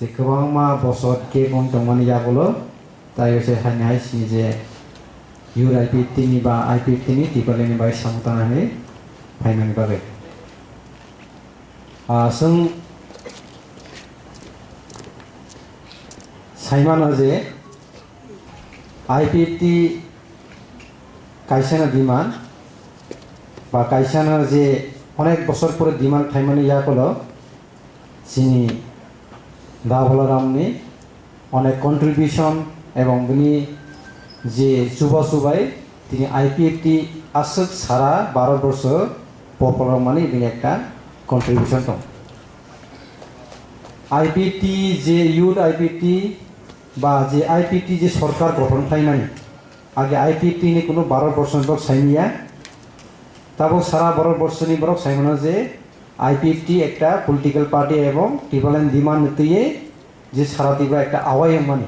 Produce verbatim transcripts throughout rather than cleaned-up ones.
Kwbangma bosor gap wng tongmani yagulo, tai se haini hai sini je youth I P F T ni ba I P F T ni Tipraland ni bai samung tangna hinwi phaimani bagwi. Ah, chwng saimano je I P F T kaisano demand ba kaisano je onek bosor pore demand khaimani yagulo, chini Da Balaramni onek contribution ebong bini je chuba chubai tini I P F T aswk sara Bharat borsho popular mani bini ekta contribution tong. I P F T je youth I P F T ba je I P F T je sorkar gothon khlaimani, age I P F T ni kunu Bharat borsho ni borok saimiya, tabuk sara Bharat borsho ni borok saimano je I P F T ekta political party ebong Tipraland demand ni twiwi je sara Tripura ekta awai wngmani.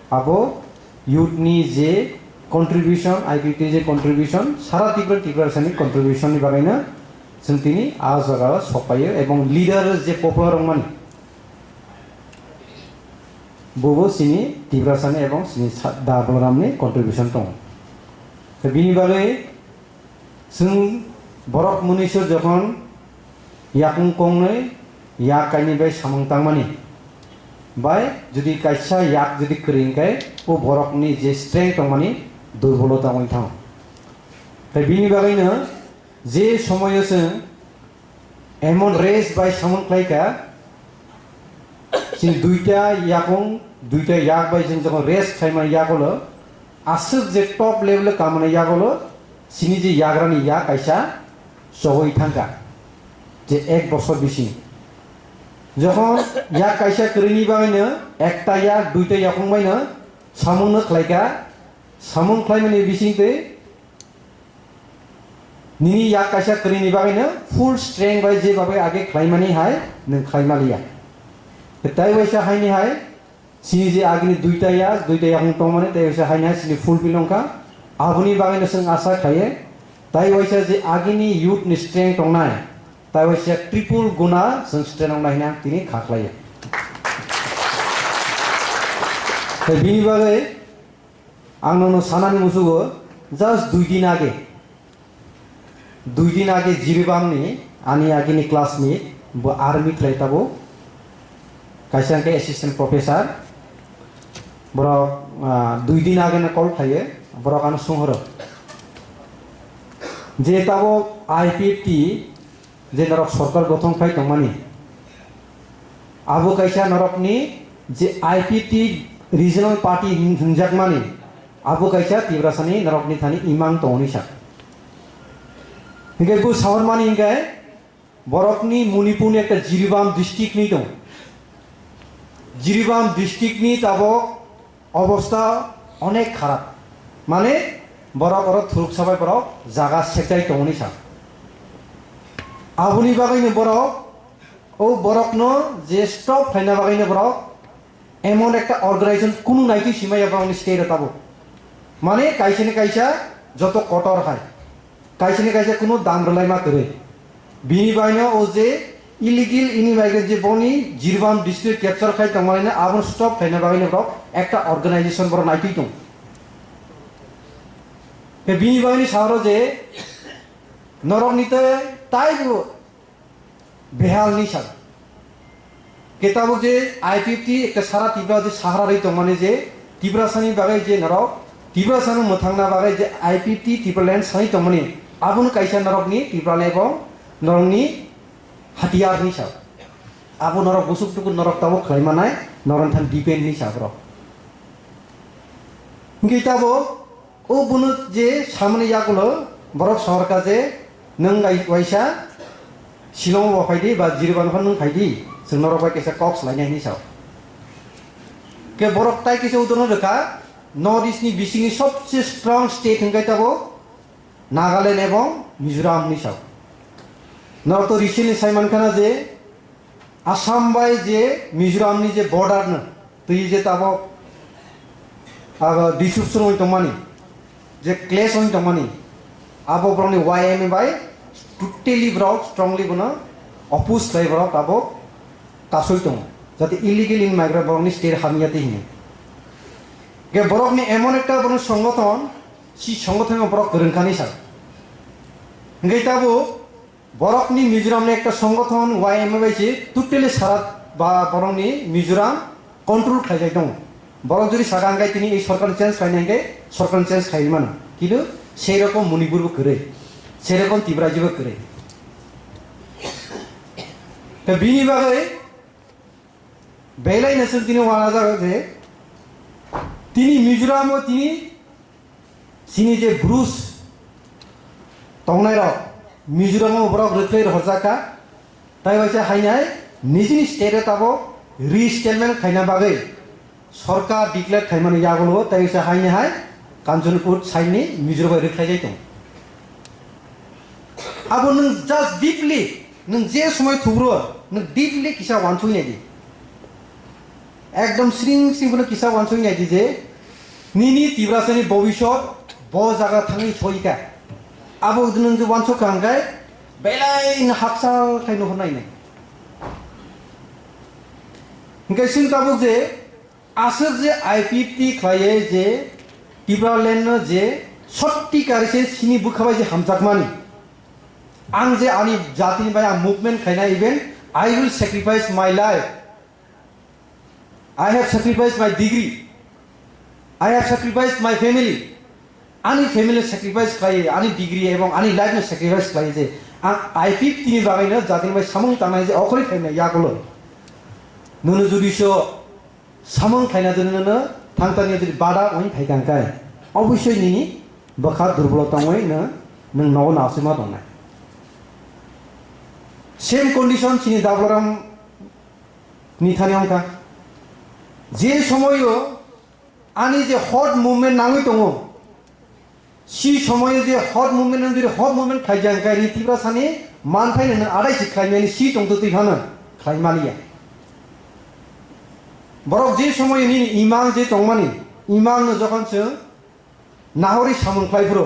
Abo youth ni je contribution, I P F T je contribution, sara Tripura, Tiprasani contribution ni bagwino chwng tini a jagao sokpaio ebong leader je popular wngmani, bobo chini Tiprasani ebong chini sa-, Da Balaramni contribution tongo. Tei bini bagwi chwng borok mwnwiso jokhon yakung kongnwi yak kainwi bai samung tangmani bai, jodi kaisa yak jodi kwrwi hwnkhe, o borokni je strength tongmani durbolota wngwi thango. Tei bini bagwino je somoio chwng emon race bai samung khlaikha, chini duita yakung, duita yak bai chwng jokhon race khlaimani yagulo, aswk je top level o kamani yagulo, chini je yagrani yak kaisa chowui thangkha, je ek bosor bising. Jokhon yak kaisa kwrwini bagwino ekta yak, duita yakung baino samungno khlaikha, samung khlaimani bisingtwi nini yak kaisa kwrwini bagwino full strength bai je bagwi age khlaimani hai nwng khlaimaliya. Tai waisa haini hai chini je agini duita yak, duita yakung tongmani, tai waisa haini hai chini fulfill wngkha. Aboni bagwino chwng asa khlaiyo, tai waisa je agini youth ni strength tongnai, tai waisa triple guna chwng strength wngnai hwnwi ang tini kha khlaiyo. Tei bini bagwi ang nono sanani musugo, just dui din age, dui din age Jiribamni ani agini classmate bo army khlai tabo, kaisa hwnkhe assistant professor, borok, ah, dui din age na call khlaiyo, borok ano sunghoro je tabo I P F T je norok sorkar gothon khai tongmani, abo kaisa norokni je I P T regional party hin-, hinjakmani, abo kaisa Tiprasani norokni thani imang tongoni sa. Hinkhe bo sabarmani hinkhe borokni Manipurni ekta Jiribam district ni tong. Jiribam district ni tabok obostha onek kharap. Mane borok oro thuruk sabai borok jaga sekjai tongoni sa. Aboni bagwino borok, o borokno je stop khlaina bagwino borok emon ekta organization kunu naitwi simaya borokni state o tabuk. Mane kaisani kaisa joto kotor hai. Kaisani kaisa kunu dam rwlaima kwrwi. Bini bagwino o je illegal immigrant je boni Jiribam district capture khai tongmani abono stop khlaina bagwino borok ekta organization borok naitwi tong. Ke bini bagwino sahoro je norokni tei taibo behal ni sal. Ke tabuk je I P F T ekta sara Tripura je sahara rwi tongmani je Tiprasani bagwi je norok Tiprasano mwthangna bagwi je I P F T Tipraland sanwi tongmani abono kaisa norokni Tipraland ebong norokni hatiyar ni sal. Abo norok busuk tuku norok tabuk khlai manai norok than depend ni sal borok. Hingke tabuk O bunu je samani yagulo borok sahorkha je nwng ai waisa Shillong bo phaidi ba Jiribam phan nwng phaidi, chwng norok bai kaisa kok swlainai hinwi sao. Ke borok tai kisa udahoron rwkha, North East ni bisingni sobse strong state hwnkhe tabo Nagaland ebong Mizoram hinwi sao. Norok to recently sai mankhana je Assam bai je Mizoram ni je border no twi je tabok abo disruption wng tongmani, je clash wng tongmani, abo borokni Y M A bai totally borok strongly bono oppose khlai borok abo kasui tongo. Jate illegal immigrant borokni state hamya twi hwnwi. Ge borokni emon ekta borokni songothon, si songothonno borok kwrwngkhani sa. Hwnkhe tabuk borokni Mizoramni ekta songothon Y M A bai se totally sara ba borokni Mizoram control khlaijak tongo. Borok jodi saka hwnkhe tini ei sorkar change khlaina hwnkhe sorkar change khlai mano. Kintu sei rokom Manipur bo kwrwi, sei rokom Tripura jibo kwrwi. Tei bini bagwi belai no chwng tini uanajago je tini Mizoram o tini chini je Bru tongnai rok Mizoram o borok rwkhlai rohorjak kha. Tai waisa hainai nijini state o tabuk resettlement khaina bagwi sorkar declare khaimani yagulo tai waisa hainai hai Kanchanpur side ni Mizoram bai rwkhlai jai tongo. Abo nwng just deeply, nwng je somoi thubro, nwng deeply kisa wansuk nai di. Ekdom sring sring bono kisa wansuk nai di je, nini Tiprasani bobisot bo jaga thangwi soi kha. Abo nwng je wansuk kha hwnkhe belai no hakchal khai nuhur nai nai. Hwnkhe chwng tabuk je, aswk je I P F T khlaiye je Tipraland no je sotti kari se sini bwkha bai je hamjakmani. Ang je ani jatini bai ang movement khaina, even I will sacrifice my life. I have sacrificed my degree. I have sacrificed my family. Ani family sacrifice khlaiye, ani degree ebong ani life no sacrifice khlaiye je ang I P F T ni bagwi no jatini bai samung tangnai je okhoroi khaina yagulo. Nono jodi so samung khaina jodi nono thangtani jodi bada oin phai kangkai, obosoi nini bwkha durbolo tongwi no nwng nogo nasima tongnai. Same condition chini Dabloram ni thani wngkha. Je somoio ani je hot movement nangwi tongo, si somoio je hot movement wng jodi hot movement khaijak hwnkhe ni Tiprasani manthaino nwng adai se khlaimani si tongtwtwi phano khlaimaliya. Borok je somoio nini imang je tongmani, imang no jokhon chwng nahorwi samung khlai phuru,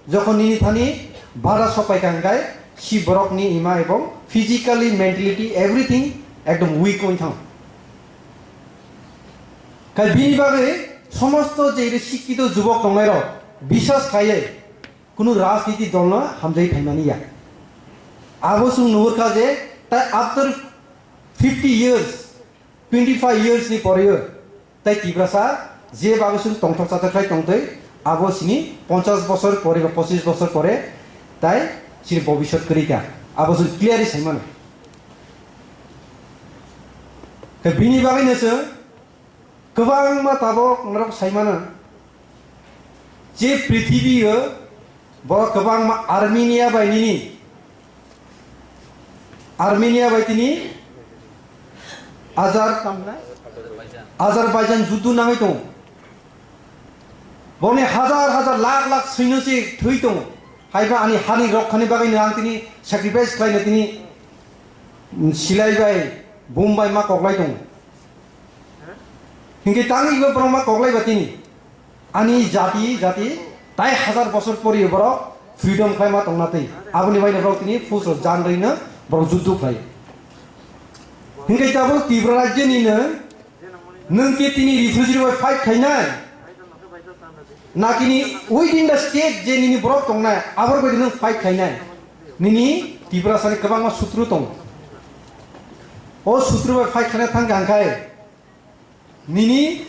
jokhon nini thani bada sok pai kha hwnkhe si borokni ima ebong physically, mentality, everything ekdom weak wng thango. Khai bini bagwi somosto je iri sikkito jubok tongnairok biswas khlaiwi kunu rajniti dolno hamjai phaimani ya. Abo chwng nuhur kha je tai after fifty years, twenty five years ni pore tai Tiprasa je bagwi chwng tongthok chathok khlai tongtwi, abo chini ponchash bosor pore ba pochis bosor pore tai chini bobisot kwrwi kha, abo chwng clearly sai mano. Khe bini bagwino chwng kwbangma tabok norok sai mano je prithibi o borok kwbangma Armenia bai nini, Armenia bai tini Azer-, Azerbaijan juddu nangwi tongo. Boni hajar hajar lakh lakh swinya se thwi tongo. Haiba ani hani rokkhani bagwi no ang tini sacrifice khlaina tini silai bai, bom bai ma koklai tongo. Hinkhe tangwi ibo borok ma koklai ba tini. Ani jati, jati, tai hajar bosor pori borok freedom khlai ma tongna twi. Aboni bai borok tini fus rok jan rwi no borok juddu khlai. Hinkhe tabuk Tripura rajya ni no nwng khe tini refugee rok bai fight khainai. Nakini within the state je nini borok tongnai, abor bai nwng fight khainai. Nini Tiprasani kwbangma sutru tongo. O sutru bai fight khaina thang kha hwnkhe nini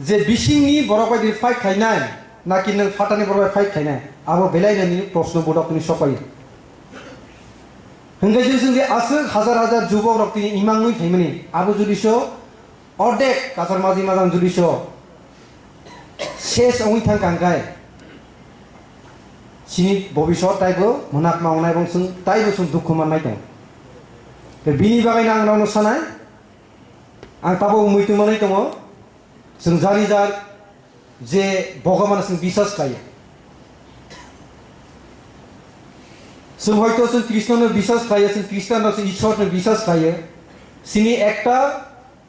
je bisingni borok bai fight khainai, naki nwng phatani borok bai fight khainai, abo belai no nini proshno bodok ni sopai. Hwnkhe je chwng je aswk hajar hajar jubok rok tini imang nwi phaimani, abo jodi so ordek kachar maji majang jodi so ses wngwi thang kha hwnkhe chini bobisot taibo mwnakma wngnai bong chwng taibo chwng dukhu mannai tong. Tei bini bagwi no ang nono sanai, ang tabuk muitu manwi tongo, chwng jani jar je Bhogobano chwng biswas khlaiyo. Chwng hoito chwng Krishna no biswas khlaiyo, chwng Christian no chwng Ishwar no biswas khlaiyo. Chini ekta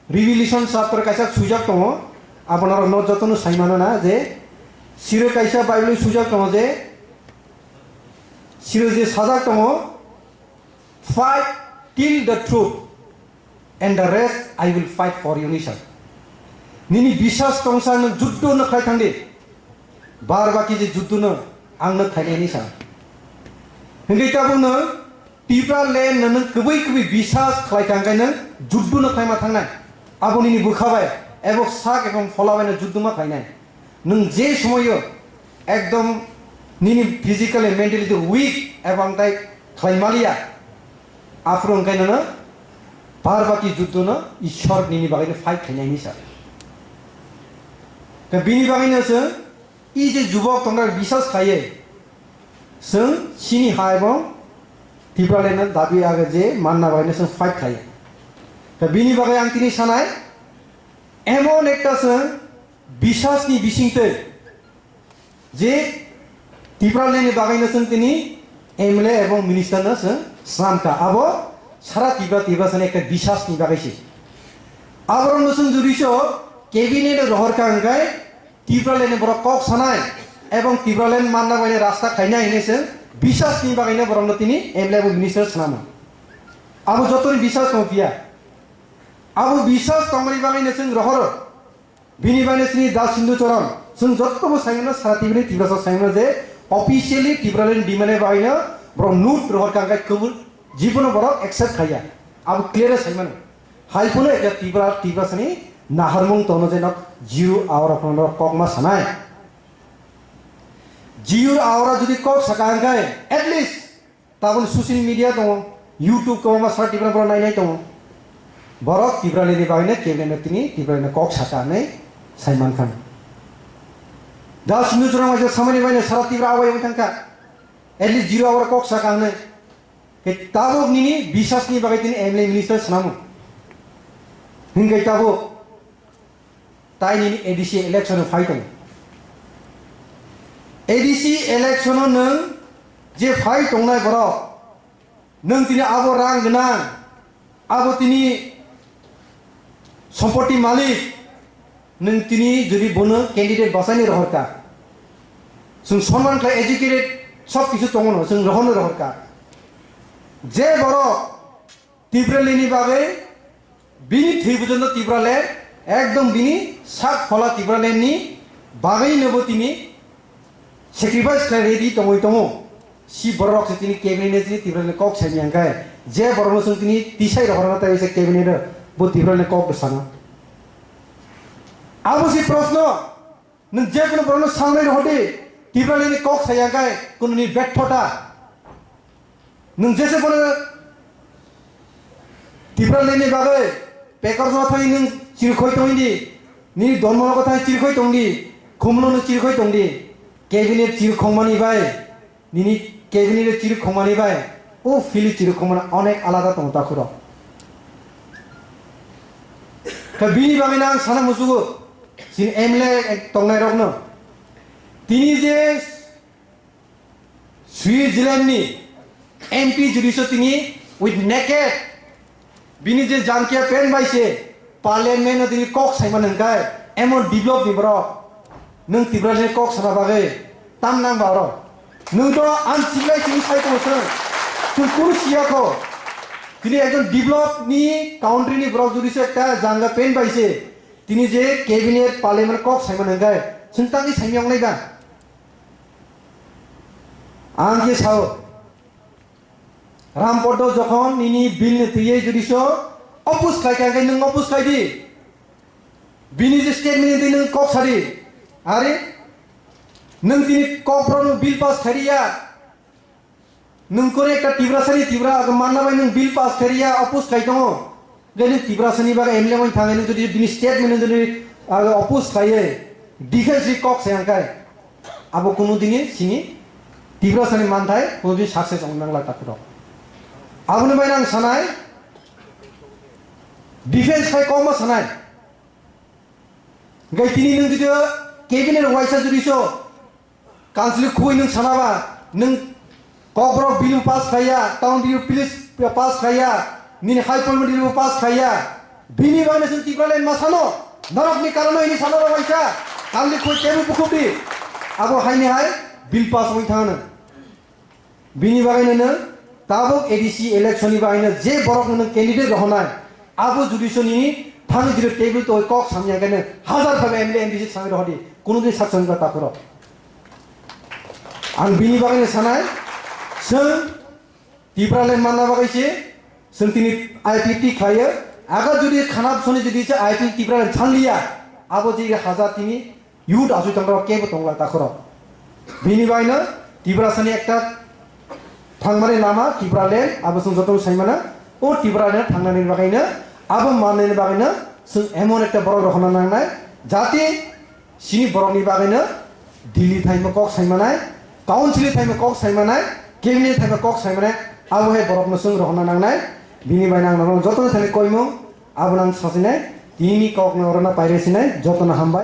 Revelation chapter kaisa swijak tongo, abo norok no jotono sai mano na je siro kaisa Bible swijak tongo je siro je sajak tongo, "Fight till the truth and the rest I will fight for you, hinwi sa. Nini biswas tongsa nwng juddo no khlai thangdi. Bar baki je juddo no ang no khlainai hinwi sa. Hingke tabuk no Tipraland no nwng kwbwi kwbwi biswas khlai thangkhe nwng juddo no khlaima thangnai. Abo nini bwkha bai, ebo sak ebong phola bai no juddo ma khlainai. Nwng je somoyo ekdom nini physically, mentally weak ebong tai khlai maliya, aphuru hwnkhe nono bar baki juddo no Ishwar nini bagwi no fight khlainai hinwi sa. Tei bini bagwi no chwng i je jubok tongnai biswas khlaiwi chwng chini ha ebong Tipraland no dabi age je manna bagwi no chwng fight khlaiwi. Tei bini bagwi ang tini sanai emon ekta chwng biswas ni bisingtwi je Tipraland ni bagwi no chwng tini M L A ebong minister no chwng swnam kha. Abo sara Tipra, Tiprasa ni ekta biswas ni bagwi se. Aborok no chwng jodi so cabinet o rohor kha hwnkhe Tipraland ni borok kok sanai ebong Tipraland manna bagwi rasta khainai hinwi chwng biswas ni bagwi no borok no tini M L A ebong minister swnamo. Abo joto ni biswas tong phiya. Abo biswas tongmani bagwi no chwng rohoro. Bini bagwi chini Das Hindu Choron, chwng jotobo saimano sara Tiprani Tiprasa saimano je officially Tipraland demand ni bagwino borok note rohor kha hwnkhe kubun jibono borok accept khaiya. Abo clear saimano. Hai phano ekta Tipra, Tiprasani naharmung tono je nok zero hour phano kok ma sanai. Zero hour jodi kok saka hwnkhe at least tabuk social media tongo, YouTube kwbangma sara Tipra borok nainai tongo. Borok Tipralini bagwino kebengno tini Tipralini kok saka hinwi saiman kha. Das Hindu Choron waisa samani bagwino sara Tipra awai wng thangkha. At least zero hour kok saka hinwi. Khe tabuk nini biswasni bagwi tini M L A minister swnamo. Hinkhe tabuk Tai nini A D C election o phai tongo. A D C election o nwng je phai tongnai borok, nwng tini abo rang gwnang, abo tini sompoti malik, nwng tini jodi bono candidate basaini rohor kha, chwng sonman khlai educated sob kisu tongo no, chwng rohorno rohor kha. Je borok Tipralini bagwi bini thwi pujorno Tipraland ekdom bini sak phola Tipralandni bagwino bo tini sacrifice khlai ready tongwi tongo. Si borok se tini cabinet ni tini Tipraland kok sai miyang khe je borokno chwng tini tisai rohorna tai se cabinet o bo Tipraland kok bwsano. Abo si proshno. Nwng je kono borokno sangnai rohor di, Tipralandni kok saya khe kono ni betho ta. Nwng jese bono Tipralandni bagwi pekar jora thangwi nwng chirikhoi tongdi, nini dormo logo thangwi chirikhoi tongdi, khumlo nwng chirikhoi tongdi, cabinet chirikhongmani bai. Nini cabinet o chiri khongmani bai o fili chiri khongmani onek alada tongo takhurok. Khe bini bagwino ang sana musugo, chini M L A tongnai rokno. Tini je Switzerland ni M P jodi so tini with naked Bini je jangkia pen bai se parliament no tini kok saimani hwnkhe emon develop ni borok. Nwng Tiprasa ni kok sana bagwi tam nang ba oro. Nwng to ang chilai chini sai tongo chwng. Chwng kunu siya kho. Tini ekjon develop ni country ni borok jodi se ekta janga pen bai se tini je cabinet parliament kok saimani hwnkhe chwng tangwi saimyong nai ba. Ang je sao. Rampodo jokhon nini bill ni twiwi jodi so oppose khlai kha, hwnkhe nwng oppose khlai di. Bini je statement ni twi nwng kok sadi. Are nwng tini kok rok nwng bill pass khairiya. Nwng kore ekta Tiprasa ni Tipra manna bai nwng bill pass khairiya, oppose khlai tongo. Gani Tiprasa ni bagwi M L A wng thangwi nung jodi bini statement nung jodi, ah, oppose khlaiwi defense ni kok se ang kai. Abo kunu dini sini Tiprasa ni manthai kunu dini success wng nang lai takhurok. Aboni bai nang sanai defense khai kok ma sanai. Gai tini nung jodi cabinet waisa jodi so Council khugwi nwng sana ba, nwng Kokborok bill pass khaiya, town bill please pass khaiya, nini high court bill pass khaiya. Bini bagwi nwng Tipraland ma sano, norok ni karon hini sano rok waisa, kalni khoi tebo bukhuk di. Abo haini hai bill pass wng thangno. Bini bagwi nwng tabuk A D C election ni bagwi no je borok nwng candidate rohonai, Abo judisoni thani jiri table to kok samya kene hazar phai M L A M D C sami rohdi, kuno din sak sangba takuro. Ang bini bagwi no sanai, seng Tipraland manna bagwi se, seng tini I P T khlaiyo, aga judi khana soni judi se I P T Tipraland chanliya, abo jiri hazar tini youth asui tangrok kebo tongla takhoro. Bini bagwino Tiprasani ekta thangmani lama Tipraland abo chwng joto saimana. O Tipraland thangnani bagwino abo mannani bagwino chwng emon ekta borok rohorna nangnai, jati sini borokni bagwino Delhi thaima kok saimanai, council thaima kok saimanai, cabinet thaima kok saimanai, abo hai borokno chwng rohorna nangnai. Bini bagwino ang norok jotono thani koimung abo nang sasinai, tini kokno orona paire sinai, jotono hambai.